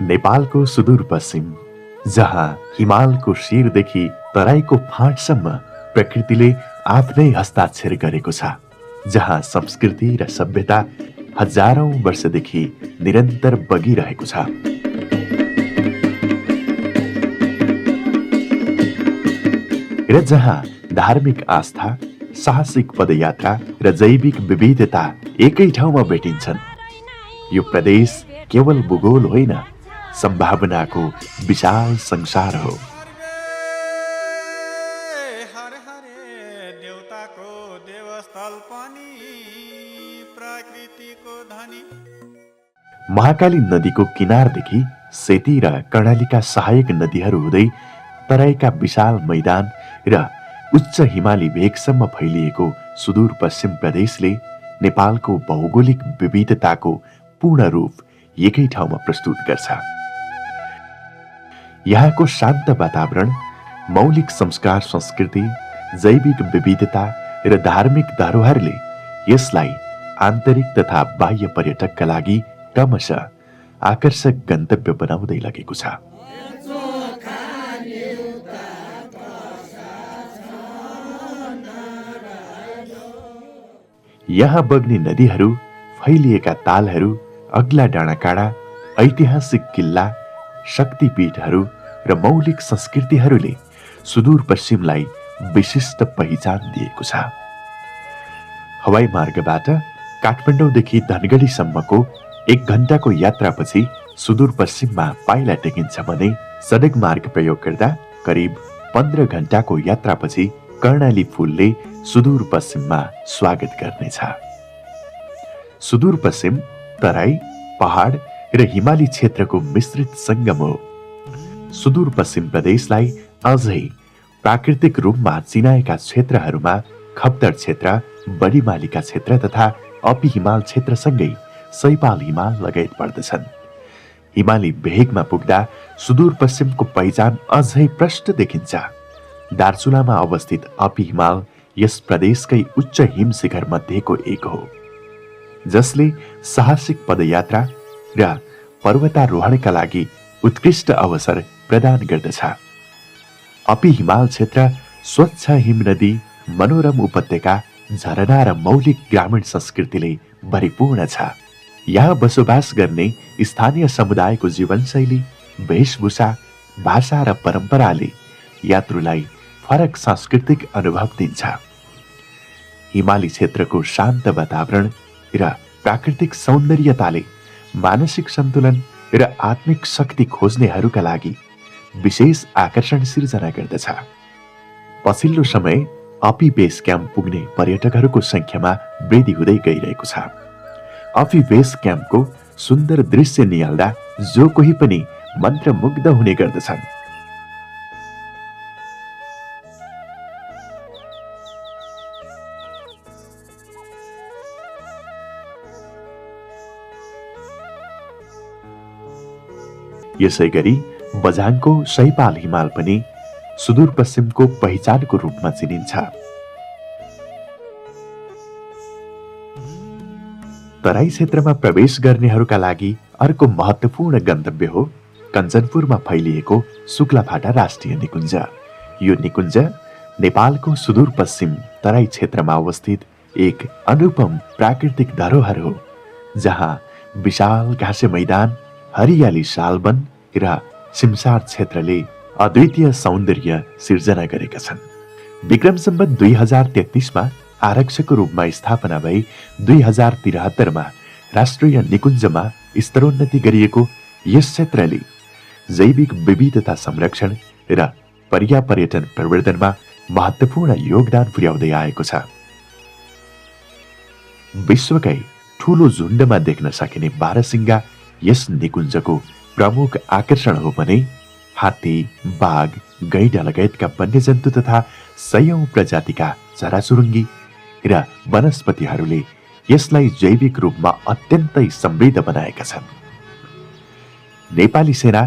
नेपालको सुदूरपश्चिम, जहाँ हिमालको शिरदेखि तराईको फाँटसम्म प्रकृतिले आफ्नै हस्ताक्षर गरेको छ, जहाँ संस्कृति र सभ्यता हजारौं वर्षदेखि निरन्तर बगिरहेको छ। र जहाँ धार्मिक आस्था, साहसिक पदयात्रा र जैविक विविधता एकै ठाउँमा भेटिन्छन्। यो प्रदेश केवल भूगोल होइन, सम्भावनाको विशाल संसार हो। महाकाली नदीको किनारदेखि सेती र कर्णालीका सहायक नदीहरू हुँदै तराईका विशाल मैदान र उच्च हिमाली भेगसम्म फैलिएको सुदूरपश्चिम प्रदेशले नेपालको भौगोलिक विविधताको पूर्ण रूप एकै ठाउँमा प्रस्तुत गर्छ। यहाँको शान्त वातावरण, मौलिक संस्कार संस्कृति, जैविक विविधता र धार्मिक धरोहरले यसलाई आन्तरिक तथा बाह्य पर्यटकका लागि क्रमशः आकर्षक गन्तव्य बनाउँदै लगेको छ। यहाँ बग्ने नदीहरू, फैलिएका तालहरू, अग्ला डाँडाकाँडा, ऐतिहासिक किल्ला, शक्तिपीठहरू र मौलिक संस्कृतिहरूले सुदूरपश्चिमलाई विशिष्ट पहिचान दिएको छ। हवाई मार्गबाट काठमाडौँदेखि धनगढीसम्मको 1 घण्टाको यात्रापछि सुदूरपश्चिममा पाइला टेकिन्छ भने सडक मार्ग प्रयोग गर्दा करिब 15 घण्टाको यात्रापछि कर्णाली फुलले सुदूरपश्चिममा स्वागत गर्नेछ। सुदूरपश्चिम तराई, पहाड र हिमाली क्षेत्रको मिश्रित सङ्गम हो। सुदूरपश्चिम प्रदेशलाई अझै प्राकृतिक रूपमा चिनाएका क्षेत्रहरूमा खप्तर क्षेत्र, बढीमालीका क्षेत्र तथा अपी हिमाल क्षेत्रसँगै सैपाल हिमाल लगायत पर्दछन्। हिमाली भेगमा पुग्दा सुदूरपश्चिमको पहिचान अझै प्रष्ट देखिन्छ। दार्चुलामा अवस्थित अपी हिमाल यस प्रदेशकै उच्च हिम शिखर मध्येको एक हो, जसले साहसिक पदयात्रा र पर्वतारोहणका लागि उत्कृष्ट अवसर प्रदान गर्दछ। अपी हिमाल क्षेत्र स्वच्छ हिमनदी, मनोरम उपत्यका, झरना र मौलिक ग्रामीण संस्कृतिले भरिपूर्ण छ। यहाँ बसोबास गर्ने स्थानीय समुदायको जीवनशैली, वेशभूषा, भाषा र परम्पराले यात्रुलाई फरक सांस्कृतिक अनुभव दिन्छ। हिमाली क्षेत्रको शान्त वातावरण र प्राकृतिक सौन्दर्यताले मानसिक सन्तुलन र आत्मिक शक्ति खोज्नेहरूका लागि विशेष आकर्षण सिर्जना गर्दछ। पछिल्लो समय अपी बेस क्याम्प पुग्ने पर्यटकहरूको संख्यामा वृद्धि हुँदै गइरहेको छ। अपी बेस क्याम्पको सुन्दर दृश्य निहाल्दा जो कोही पनि मन्त्रमुग्ध हुने गर्दछन्। यसै गरी बझाङको सैपाल हिमाल पनि सुदूरपश्चिमको पहिचानको रूपमा चिनिन्छ। तराई क्षेत्रमा प्रवेश गर्नेहरूका लागि अर्को महत्त्वपूर्ण गन्तव्य हो कञ्चनपुरमा फैलिएको शुक्लाफाटा राष्ट्रिय निकुञ्ज। यो निकुञ्ज नेपालको सुदूरपश्चिम तराई क्षेत्रमा अवस्थित एक अनुपम प्राकृतिक धरोहर हो, जहाँ विशाल घाँसे मैदान, हरियाली सालवन र सिमसार क्षेत्रले अद्वितीय सौन्दर्य सिर्जना गरेका छन्। विक्रम सम्वत 2033मा आरक्षको रूपमा स्थापना भई 2073मा राष्ट्रिय निकुञ्जमा स्तरोन्नति गरिएको यस क्षेत्रले जैविक विविधता संरक्षण र पर्यापर्यटन प्रवर्धनमा महत्त्वपूर्ण योगदान पुर्याउँदै आएको छ। विश्वकै ठूलो झुण्डमा देख्न सकिने बारसिंगा यस निकुञ्जको प्रमुख आकर्षण हो भने हात्ती, बाघ, गैंडा लगायतका वन्यजन्तु तथा सयौं प्रजातिका चराचुरुङ्गी र वनस्पतिहरूले यसलाई जैविक रूपमा अत्यन्तै समृद्ध बनाएका छन्। नेपाली सेना,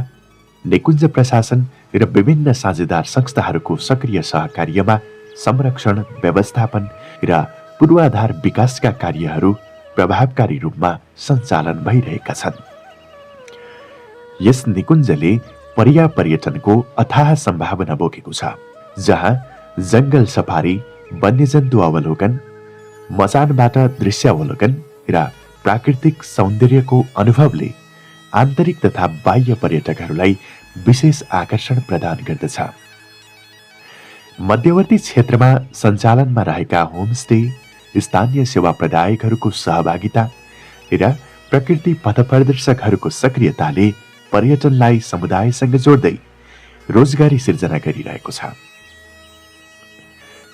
निकुञ्ज प्रशासन र विभिन्न साझेदार संस्थाहरूको सक्रिय सहकार्यमा संरक्षण, व्यवस्थापन र पूर्वाधार विकासका कार्यहरू प्रभावकारी रूपमा सञ्चालन भइरहेका छन्। यस निकुञ्जले परिया पर्यटनको अथाह सम्भावना बोकेको छ, जहाँ जंगल सफारी, वन्यजन्तु अवलोकन, मचानबाट दृश्यावलोकन र प्राकृतिक सौन्दर्यको अनुभवले आन्तरिक तथा बाह्य पर्यटकहरूलाई विशेष आकर्षण प्रदान गर्दछ। मध्यवर्ती क्षेत्रमा सञ्चालनमा रहेका होमस्टे, स्थानीय सेवा प्रदायकहरूको सहभागिता र प्रकृति पथप्रदर्शकहरूको सक्रियताले पर्यटनलाई समुदायसँग जोड्दै रोजगारी सिर्जना गरिरहेको छ।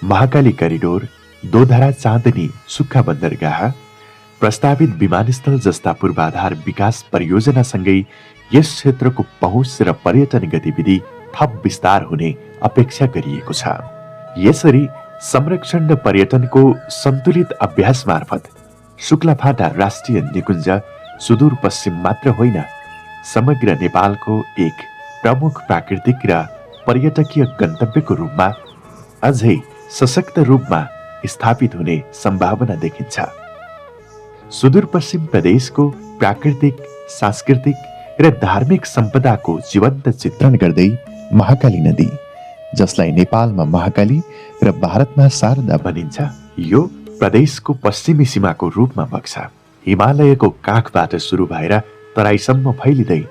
महाकाली करिडोर, दोधरा चाँदनी सुक्खा बन्दरगाह, प्रस्तावित विमानस्थल जस्ता पूर्वाधार विकास परियोजनासँगै यस क्षेत्रको पहुँच र पर्यटन गतिविधि थप विस्तार हुने अपेक्षा गरिएको छ। यसरी संरक्षण र पर्यटनको सन्तुलित अभ्यास मार्फत शुक्लाफाटा राष्ट्रिय निकुञ्ज सुदूरपश्चिम मात्र होइन, समग्र नेपालको एक प्रमुख प्राकृतिक र पर्यटकीय गन्तव्यको रूपमा अझै सशक्त रूपमा स्थापित हुने सम्भावना देखिन्छ। सुदूरपश्चिम प्रदेशको प्राकृतिक, सांस्कृतिक र धार्मिक सम्पदाको जीवन्त चित्रण गर्दै महाकाली नदी, जसलाई नेपालमा महाकाली र भारतमा शारदा भनिन्छ, यो प्रदेशको पश्चिमी सीमाको रूपमा बग्छ। हिमालयको काखबाट सुरु भएर तराईसम्म फैलिँदै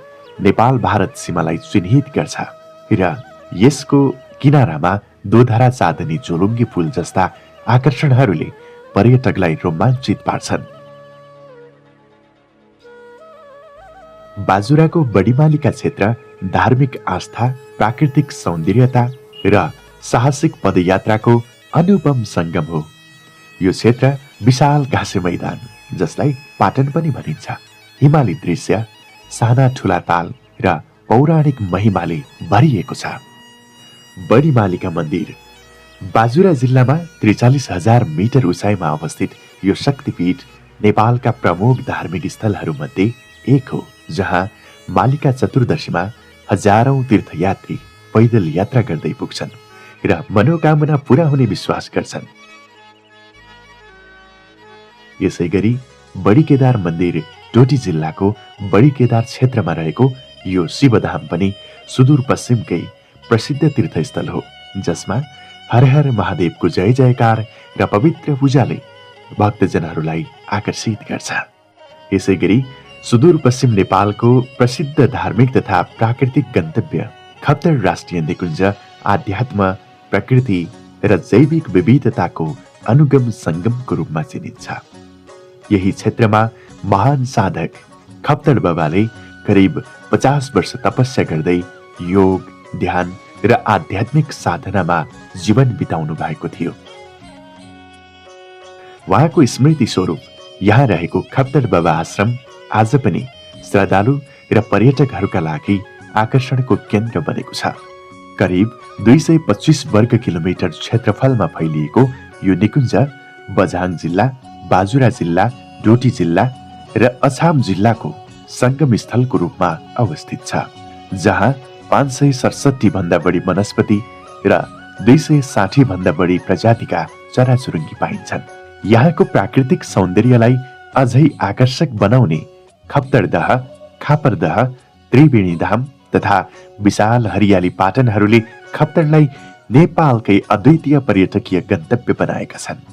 नेपाल भारत सीमालाई चिन्हित गर्छ र यसको किनारामा दोधरा चाँदनी जोलुङ्गे फूल जस्ता आकर्षणहरूले पर्यटकलाई रोमाञ्चित पार्छन्। बाजुराको बडीमालिका क्षेत्र धार्मिक आस्था, प्राकृतिक सौन्दर्यता र साहसिक पदयात्राको अनुपम सङ्गम हो। यो क्षेत्र विशाल घाँसे मैदान, जसलाई पाटन पनि भनिन्छ, हिमाली दृश्य, साना ठुला ताल र पौराणिक महिमाले भरिएको छ। बडीमालिका मन्दिर बाजुरा जिल्लामा 43,000 मिटर उचाइमा अवस्थित यो शक्तिपीठ नेपालका प्रमुख धार्मिक स्थलहरूमध्ये एक हो, जहाँ मालिका चतुर्दशीमा हजारौं तीर्थयात्री पैदल यात्रा गर्दै पुग्छन् र मनोकामना पूरा हुने विश्वास गर्छन्। यसै गरी बडी केदार मन्दिर डोटी जिल्लाको बडी केदार क्षेत्रमा रहेको यो शिवधाम पनि सुदूरपश्चिमकै प्रसिद्ध तीर्थस्थल हो, जसमा हर हर महादेवको जय जयकार र पवित्र पूजाले भक्तजनहरूलाई आकर्षित गर्छ। यसै गरी सुदूरपश्चिम नेपालको प्रसिद्ध धार्मिक तथा प्राकृतिक गन्तव्य खप्तर राष्ट्रिय निकुञ्ज आध्यात्म, प्रकृति र जैविक विविधताको अनुगम सङ्गमको रूपमा चिनिन्छ। यही क्षेत्रमा महान साधक खप्तर बाबाले करिब 50 वर्ष तपस्या गर्दै योग, ध्यान र आध्यात्मिक साधनामा जीवन बिताउनु भएको थियो। उहाँको स्मृति स्वरूप यहाँ रहेको खप्तर बाबा आश्रम आज पनि श्रद्धालु र पर्यटकहरूका लागि आकर्षणको केन्द्र बनेको छ। करिब 225 वर्ग किलोमिटर क्षेत्रफलमा फैलिएको यो निकुञ्ज बझाङ जिल्ला, बाजुरा जिल्ला, डोटी जिल्ला र अछाम जिल्लाको सङ्गम स्थलको रूपमा अवस्थित छ, जहाँ 567 भन्दा बढी वनस्पति र 260 भन्दा बढी प्रजातिका चराचुरुङ्गी पाइन्छन्। यहाँको प्राकृतिक सौन्दर्यलाई अझै आकर्षक बनाउने खप्तरदह, खापरदह, त्रिवेणी धाम तथा विशाल हरियाली पाटनहरूले खप्तरलाई नेपालकै अद्वितीय पर्यटकीय गन्तव्य बनाएका छन्।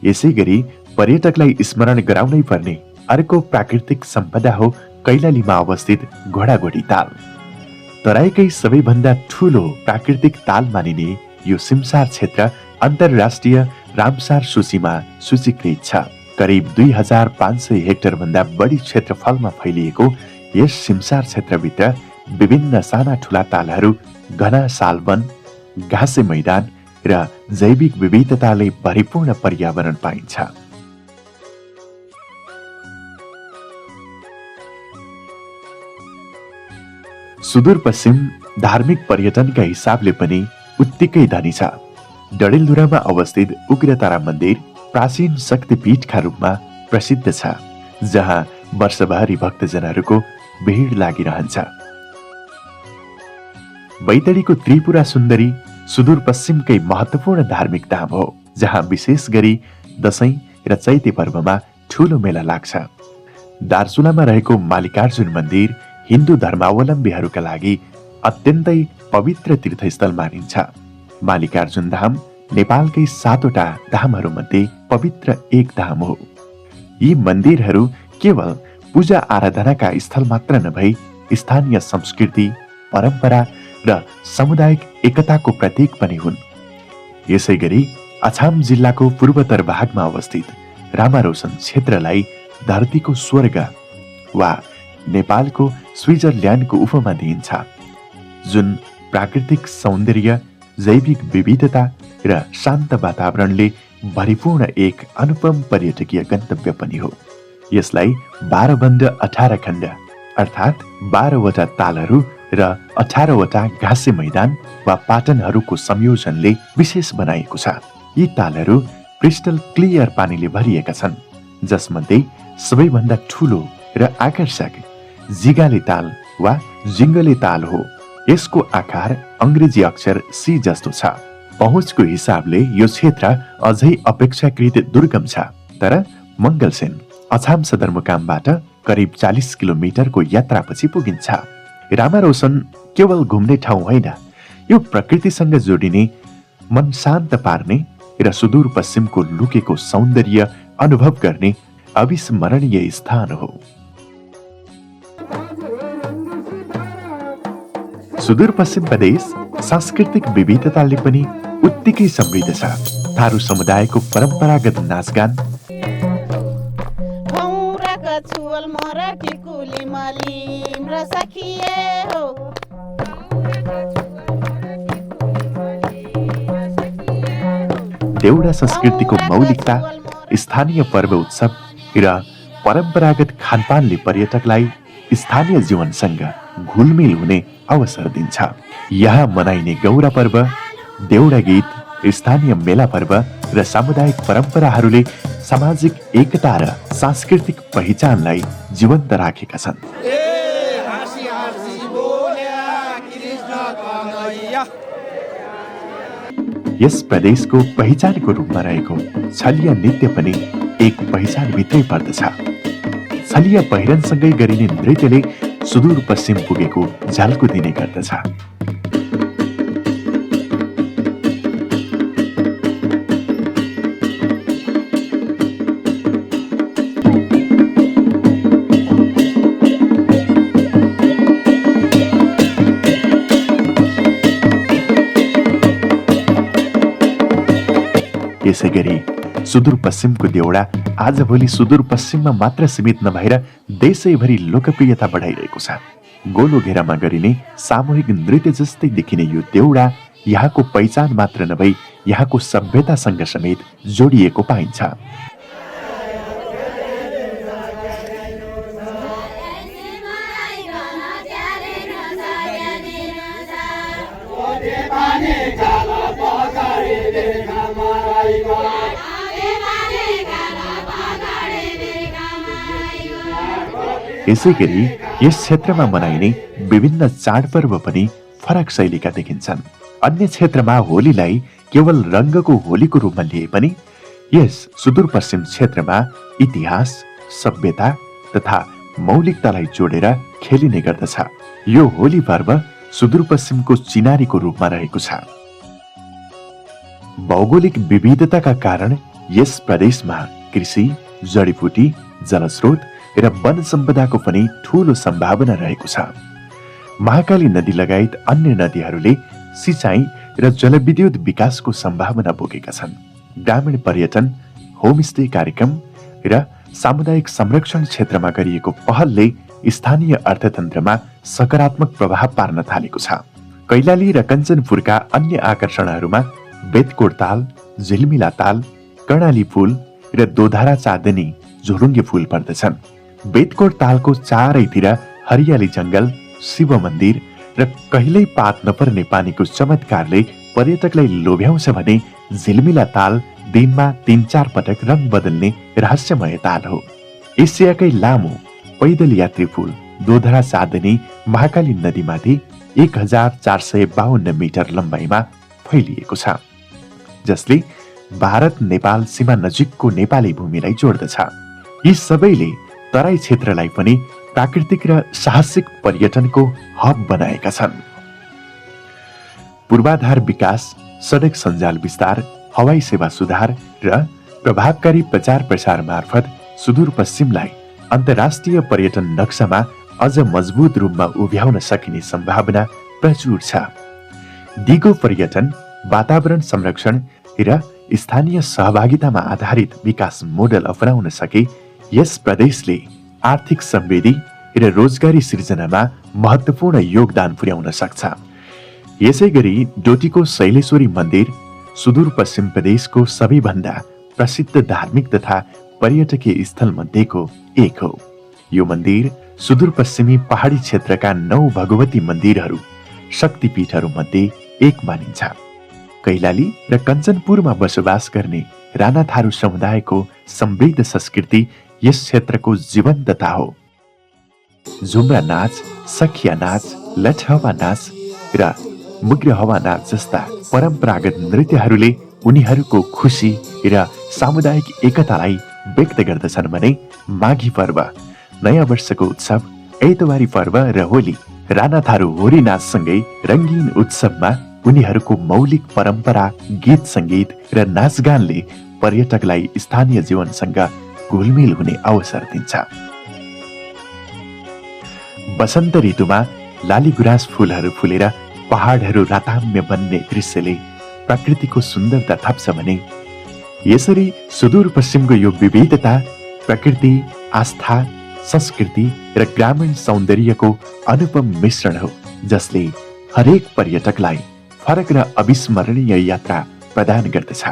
यसै गरी पर्यटकलाई स्मरण गराउनै पर्ने अर्को प्राकृतिक सम्पदा हो कैलालीमा अवस्थित घोडाघोडी ताल। तराईकै सबैभन्दा ठूलो प्राकृतिक ताल मानिने यो सिमसार क्षेत्र अन्तर्राष्ट्रिय रामसार सूचीमा सूचीकृत छ। करिब 2500 हेक्टर भन्दा बढी क्षेत्रफलमा फैलिएको यस सिमसार क्षेत्रभित्र विभिन्न साना ठूला तालहरू, घना सालवन, घाँसे मैदान र जैविक विविधताले भरिपूर्ण पर्यावरण पाइन्छ। सुदूरपश्चिम धार्मिक पर्यटनका हिसाबले पनि उत्तिकै धनी छ। डडेलधुरामा अवस्थित उग्रतारा मन्दिर प्राचीन शक्तिपीठका रूपमा प्रसिद्ध छ, जहाँ वर्षभरि भक्तजनहरूको भिड लागिरहन्छ। बैतडीको त्रिपुरा सुन्दरी सुदूरपश्चिमकै महत्त्वपूर्ण धार्मिक धाम हो, जहाँ विशेष गरी दशैं र चैते पर्वमा ठूलो मेला लाग्छ। दार्चुलामा रहेको मालिकार्जुन मन्दिर हिन्दू धर्मावलम्बीहरूका लागि अत्यन्तै पवित्र तीर्थस्थल मानिन्छ। मालिकार्जुन धाम नेपालकै 7वटा धामहरूमध्ये पवित्र एक धाम हो। यी मन्दिरहरू केवल पूजा आराधनाका स्थल मात्र नभई स्थानीय संस्कृति, परम्परा र सामुदायिक एकताको प्रतीक पनि हुन्। यसैगरी अछाम जिल्लाको पूर्वोत्तर भागमा अवस्थित रामारोशन क्षेत्रलाई धरतीको स्वर्ग वा नेपालको स्विजरल्यान्डको उपमा दिइन्छ, जुन प्राकृतिक सौन्दर्य, जैविक विविधता र शान्त वातावरणले भरिपूर्ण एक अनुपम पर्यटकीय गन्तव्य पनि हो। यसलाई 12 बन्द 18 खण्ड अर्थात् 12वटा तालहरू र 18वटा घाँसे मैदान वा पाटनहरूको संयोजनले विशेष बनाएको छ। यी तालहरू क्रिस्टल क्लियर पानीले भरिएका छन्, जसमध्ये सबैभन्दा ठूलो र आकर्षक जिगाले ताल वा जिङ्गले ताल हो। यसको आकार अंग्रेजी अक्षर सी जस्तो छ। पहुँचको हिसाबले यो क्षेत्र अझै अपेक्षाकृत दुर्गम छ, तर मङ्गलसेन अछाम सदरमुकामबाट करिब 40 किलोमिटरको यात्रापछि पुगिन्छ। रामारोशन केवल घुम्ने ठाउँ होइन, यो प्रकृतिसँग जोडिने, मन शान्त पार्ने र सुदूरपश्चिमको लुकेको सौन्दर्य अनुभव गर्ने अविस्मरणीय स्थान हो। सुदूरपश्चिम प्रदेश सांस्कृतिक विविधताले पनि उत्तिकै समृद्ध छ। थारू समुदायको परम्परागत नाचगान, देउडा संस्कृतिको मौलिकता, स्थानीय पर्व उत्सव र परम्परागत खानपानले पर्यटकलाई स्थानीय जीवनसँग घुलमिल हुने अवसर दिन्छ। यहाँ मनाइने गौरा पर्व, देउडा गीत, स्थानीय मेला पर्व र सामुदायिक परम्पराहरूले सामाजिक एकता र सांस्कृतिक पहिचानलाई जीवन्त राखेका छन्। यस प्रदेशको पहिचानको रूपमा रहेको छलिया नृत्य पनि एक पहिचानभित्रै पर्दछ। छलिया पहिरनसँगै गरिने नृत्यले सुदूरपश्चिम पुगेको झल्को दिने गर्दछ। यसैगरी सुदूरपश्चिमको देउडा आजभोलि सुदूरपश्चिममा मात्र सीमित नभएर देशैभरि लोकप्रियता बढाइरहेको छ। गोलो घेरामा गरिने सामूहिक नृत्य जस्तै देखिने यो देउडा यहाँको पहिचान मात्र नभई यहाँको सभ्यतासँग समेत जोडिएको पाइन्छ। यसैगरी यस क्षेत्रमा मनाइने विभिन्न चाडपर्व पनि फरक शैलीका देखिन्छन्। अन्य क्षेत्रमा होलीलाई केवल रङ्गको होलीको रूपमा लिए पनि यस सुदूरपश्चिम क्षेत्रमा इतिहास, सभ्यता तथा मौलिकतालाई जोडेर खेलिने गर्दछ। यो होली पर्व सुदूरपश्चिमको चिनारीको रूपमा रहेको छ। भौगोलिक विविधताका कारण यस प्रदेशमा कृषि, जडीबुटी, जलस्रोत र वन सम्पदाको पनि ठूलो सम्भावना रहेको छ। महाकाली नदी लगायत अन्य नदीहरूले सिंचाइ र जलविद्युत विकासको सम्भावना बोकेका छन्। ग्रामीण पर्यटन, होमस्टे कार्यक्रम र सामुदायिक संरक्षण क्षेत्रमा गरिएको पहलले स्थानीय अर्थतन्त्रमा सकारात्मक प्रभाव पार्न थालेको छ। कैलाली र कञ्चनपुरका अन्य आकर्षणहरूमा बेतकोट ताल, झिलमिला ताल, कर्णाली फूल र दोधारा चाँदनी झोलुङ्गे फूल पर्दछन्। बेतकोट तालको चारैतिर हरियाली जंगल, शिव मन्दिर र कहिल्यै पात नपर्ने पानीको चमत्कारले पर्यटकलाई लोभ्याउँछ भने झिलमिला ताल दिनमा 3-4 पटक रङ बदल्ने रहस्यमय ताल हो। एसियाकै लामो पैदल यात्री पुल दोधरा चाँदनी महाकाली नदीमाथि 1452 मिटर लम्बाइमा फैलिएको छ, जसले भारत नेपाल सीमा नजिकको नेपाली भूमिलाई जोड्दछ। यी सबैले तराई क्षेत्रलाई पनि प्राकृतिक र साहसिक पर्यटनको हब बनाएका छन्। पूर्वाधार विकास, सडक सञ्जाल विस्तार, हवाई सेवा सुधार र प्रभावकारी प्रचार प्रसार मार्फत सुदूरपश्चिमलाई अन्तर्राष्ट्रिय पर्यटन नक्सामा अझ मजबुत रूपमा उभ्याउन सकिने सम्भावना प्रचुर छ। दिगो पर्यटन, वातावरण संरक्षण र स्थानीय सहभागितामा आधारित विकास मोडल अपनाउन सके यस प्रदेशले आर्थिक समृद्धि र रोजगारी सृजनामा महत्त्वपूर्ण योगदान पुर्याउन सक्छ। यसैगरी डोटीको शैलेश्वरी मन्दिर सुदूरपश्चिम प्रदेशको सबैभन्दा प्रसिद्ध धार्मिक तथा पर्यटकीय स्थल मध्येको एक हो। यो मन्दिर सुदूरपश्चिमी पहाडी क्षेत्रका 9 भगवती मन्दिरहरू, शक्तिपीठहरू मध्ये एक मानिन्छ। कैलाली र कञ्चनपुरमा बसोबास गर्ने राणा थारू समुदायको समृद्ध संस्कृति यस क्षेत्रको जीवन्तता हो। झुम्रा नाच, सखिया नाच, लठहवा नाच र मुग्रहवा नाच जस्ता परम्परागत नृत्यहरूले उनीहरूको खुसी र सामुदायिक एकतालाई व्यक्त गर्दछन् भने माघी पर्व, नयाँ वर्षको उत्सव, ऐतबारी पर्व र होली राणा थारू होरी नाचसँगै रङ्गीन उत्सवमा उनीहरूको मौलिक परम्परा, गीत सङ्गीत र नाचगानले पर्यटकलाई स्थानीय जीवनसँग घुलमिल हुने अवसर दिन्छ। वसन्त ऋतुमा लालीगुराँस फूलहरू फुलेर पहाडहरू राताम्य बन्ने दृश्यले प्रकृतिको सुन्दरता थप्छ भने यसरी सुदूरपश्चिमको यो विविधता प्रकृति, आस्था, संस्कृति र ग्रामीण सौन्दर्यको अनुपम मिश्रण हो, जसले हरेक पर्यटकलाई फरक र अविस्मरणीय यात्रा प्रदान गर्दछ।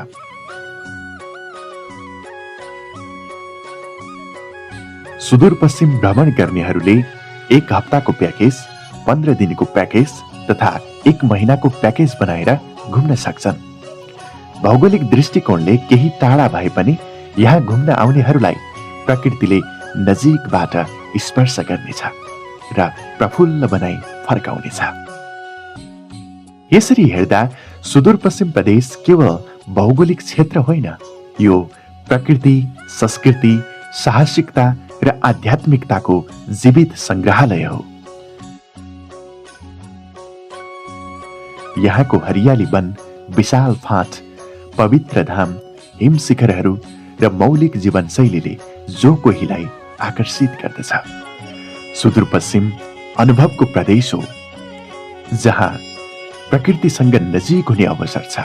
सुदूरपश्चिम भ्रमण गर्नेहरूले 1 हप्ताको प्याकेज, 15 दिनको प्याकेज तथा 1 महिनाको प्याकेज बनाएर घुम्न सक्छन्। भौगोलिक दृष्टिकोणले केही टाढा भए पनि यहाँ घुम्न आउनेहरूलाई प्रकृतिले नजिकबाट स्पर्श गर्नेछ र प्रफुल्ल बनाई फर्काउनेछ। यसरी हेर्दा सुदूरपश्चिम प्रदेश केवल भौगोलिक क्षेत्र होइन, यो प्रकृति, संस्कृति, साहसिकता र आध्यात्मिकताको जीवित सङ्ग्रहालय हो। यहाँको हरियाली वन, विशाल फाँट, पवित्र धाम, हिम शिखरहरू र मौलिक जीवनशैलीले जो कोहीलाई आकर्षित गर्दछ। सुदूरपश्चिम अनुभवको प्रदेश हो, जहाँ प्रकृतिसँग नजिक हुने अवसर छ,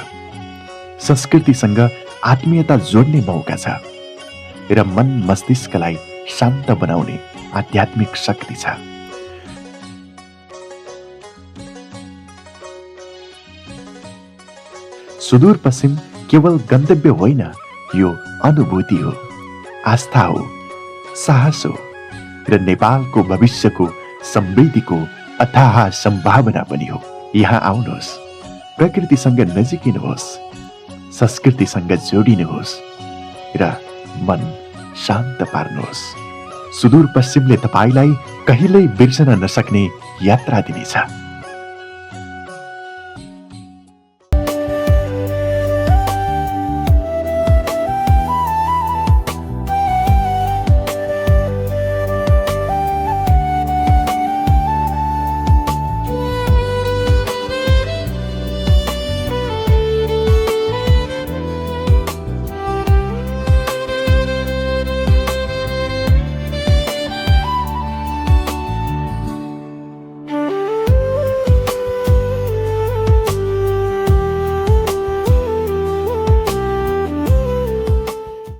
संस्कृतिसँग आत्मीयता जोड्ने मौका छ र मन मस्तिष्कलाई शान्त बनाउने आध्यात्मिक शक्ति छ। सुदूरपश्चिम केवल गन्तव्य होइन, यो अनुभूति हो, आस्था हो, साहस हो र नेपालको भविष्यको समृद्धिको अथाह सम्भावना पनि हो। यहाँ आउनुहोस्, प्रकृतिसँग नजिकिनुहोस्, संस्कृतिसँग जोडिनुहोस् र मन शान्त पार्नुहोस्। सुदूरपश्चिमले तपाईलाई कहिल्यै बिर्सन नसक्ने यात्रा दिनेछ।